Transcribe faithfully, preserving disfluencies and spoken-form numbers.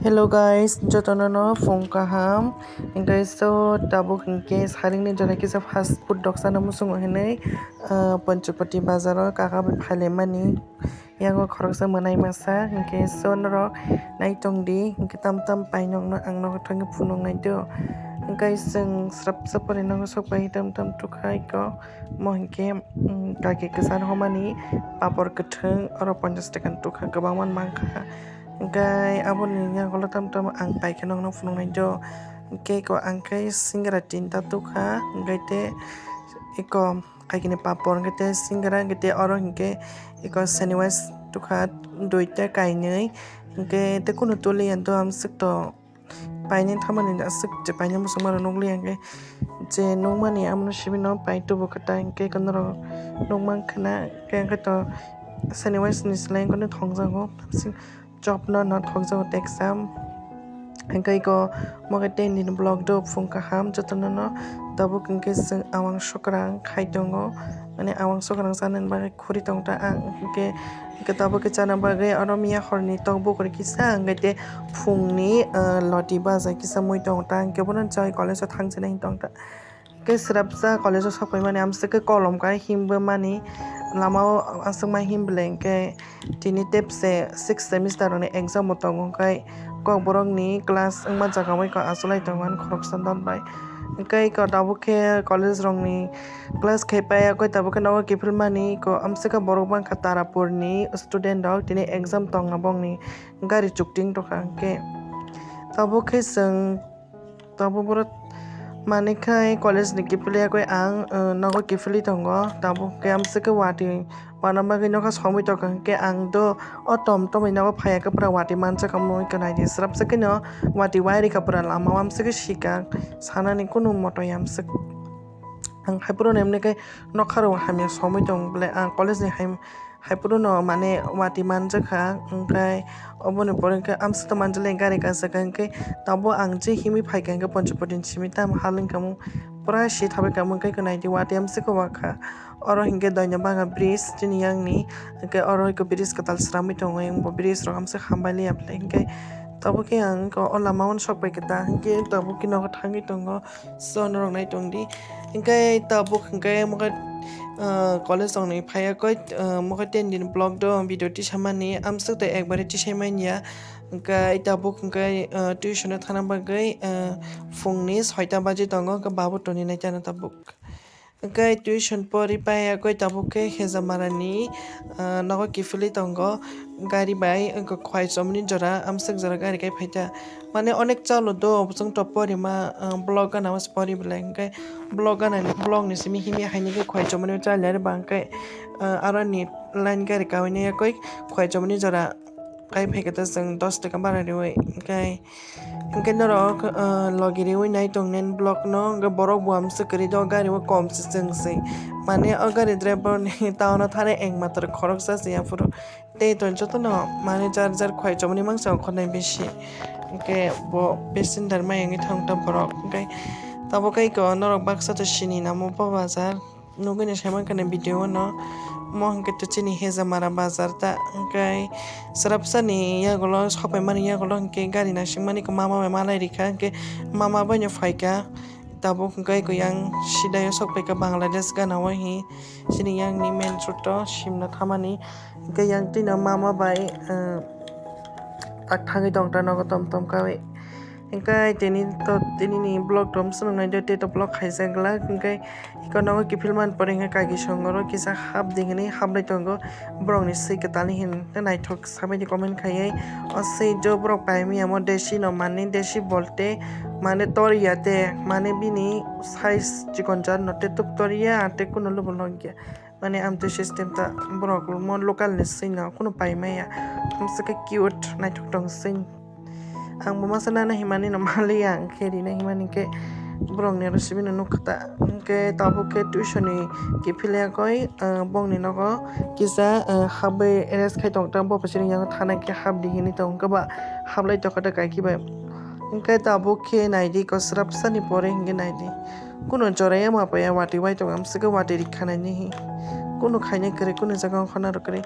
Hello guys, jotono no phung kaham. Hingke so tabuk hingke saringni jora kisa fast food doksa no musungo hinui, ah, Panchapati bazaro kaka bai phailaimani. Yango khoroksa mwnai masa, hingke so norok naitong di, hingke tam tam painokno ang nogo thangwi phunuk nai do. Hingke chwng srapsa pore nogo sok pai tam tam tukha iko. Mo hingke, mm, kaki kwchar homani papor kwthwng oro ponchash taka ni tukha, kwbangma mankha. Hingke aboni yagulo tam tam ang paikhe nokno phunuknai do. Hingke eko ang khe singra tinta tukha, hingke te eko kaikini papor, hingke te singra, hingke te oro hingke eko sandwich tukha duita kainwi, hingke te kunu tuli ya do amswk to. Paine thamani aswk je paine muchungmarok nukliya hwnkhe je nukmani amono simi no pai tubu kwtai hwnkhe norok nukmankha na hwnkhe to saniwaisini slai wngkhe thongjago tamsing chopno no thongjago teksa hwnkhe iko mokhe tei nini vlog do phung kaham jotono no tabuk hwnkhe chwng awang sokrang khai tongo mane awang sokrang chanani bagwi khuri tongta ang hwnkhe. Hingke tabuk khe chana bagwi oro miya horni tok bukur kisa hingke te phungni, ah, loti baja kisa mui tongo ta hingke bono chai college o thang chinai tong ta. Hingke srapsa college o sokphaimani amswk khe kolom kai himbo mani lama o aswk ma him belai hingke tini tepse sixth semester rokni exam bo tongo hingke kokborokni class wngma jaga bai kok achulai tongo ani khoroksa dol bai hingke tabuk khe college rokni class khai pai ya koi tabuk khe nogo kiphilmani ko amswk khe borok bangkha Tarapurni student rok tini exam tongna bongni gari chukting tongkha hwnkhe tabuk khe chwng tabuk borok manwi khai college ni kiphilwi ya koi ang, uh, nogo kiphilwi tongo tabuk khe amswk khe watwi wana bagwi nokha somwi tongkha hwnkhe ang do o tom tomwi nogo phaiya khe pura watwi manjak omo wngkha naidi srapsa kheno watwi wai rikha pura lama o amswk khe sikha sanani kunu moto ya amswk. Ang haiphuru no emni khe nokha rok hamya somwi tong belai ang college ni hai haiphuru no mane watwi manjakha hwnkhe oboni pore khe amswk to manjakle gari kaisa hwnkhe tabuk ang je himwi phaikha hwnkhe Panchapati ni simi tamo hal wngkha pura si thabai kha hwnkhe naidi watwi amswk khe wakha oro hwnkhe doina bagan bridge chini yang ni hwnkhe oro bridge kwtal sramwi tongo bridge rok amswk hambai liya belai hwnkhe tabuk khe ang o lama o sok pai khe ta hwnkhe tabuk khe nogo thangwi tongo. So norok nai tong di. Hingke tabuk hingke mokhe, ah, college rok ni phaiya koi, ah, mokhe ten din vlog do video tisamani amswk tei ekbare tisai manya. Hingke tabuk hingke, ah, tuition o thana bagwi, ah, phungni soita baji tongo hingke babu toni nai tano tabuk. Hingke tuition pori paiya koi tabuk khe Hejamara ni, ah, nogo kiphilwi tongo. Gari bai wngkha khwai chomni jora, amswk jora gari kai phaikha. Mane onek chalo do, bwswng to porima, ah, block gana o se pori belai. Hwnkhe block gana ni, block ni simi himya haini khe khwai chomani o chaliya re ba hwnkhe, ah, aro ni line gari kawina yakwi khwai chomani jora kai phaikha ta chwng dos taka bara riwi. Hwnkhe, hwnkhe norok, ah, logi riwi nai tong nen block no, hwnkhe borok bo amswk kwrwi do, gari o kom se chwng se. Mane o gari driver ni town o thani eng matwr khoroksa se yaphuru. Tei to jotono mane jar jar khwai chomani mangsa okhornai bisi. Hwnkhe bo passenger mai wngwi thang ta borok. Hwnkhe tabuk khe iko norok baksa to sini namo bo bazar. Nugwi no saimankha ni video o no. Mo hwnkhe to chini Hejamara bazar ta. Hwnkhe srapsa ni yagulo sopaimani yagulo hwnkhe gari naisingmani khe mama bai malai rikha. Hwnkhe mama bai no phaikha. Tabuk hwnkhe iko yang sidai o sok phaikha Bangladesh gana o hi. Chini yang ni main road o simna thamani. Hwnkhe yang twi no mama bai, eh, tak thangwi tong ta nogo tom tom kawi. Hwnkhe tini to, tini ni vlog tom swnamnai de, tei to vlog khaijak glak. Hwnkhe iko nogo kiphil man pore hwnkhe kaki songoro kisa hap di hinwi haplai tongo. Borok ni swi kwtal ni hin naithok sabai di comment khaiwi. O swi jo borok paimya mo desi no mani, desi bolte mane toriya te, mane bini size chikon jar no te tuk toriya, te kunu lubu logya. Mane amtwi system ta borok mo local ni swi no kunu pai maya. Amswk khe cute naithok tong swi. Ang bo masa nana himani no maliya ang khe rina himani khe borok ni oro simi no nukha ta. Hwnkhe tabuk khe tuition ni kiphil yakoi, ah, bongni nogo kisa, ah, habwi rest khai tong ta bo phaisini yango thana khe hap di hinwi tong khe ba hablai tokha ta kaiki bai. Hwnkhe tabuk khe naidi ko srapsa ni pore hwnkhe naidi. Kuno joraya ma paya watwi wai tongo, amswk khe watwi rikha nai ni hi. Kuno khaina kwrwi, kuno jaga ongkhorna rw kwrwi.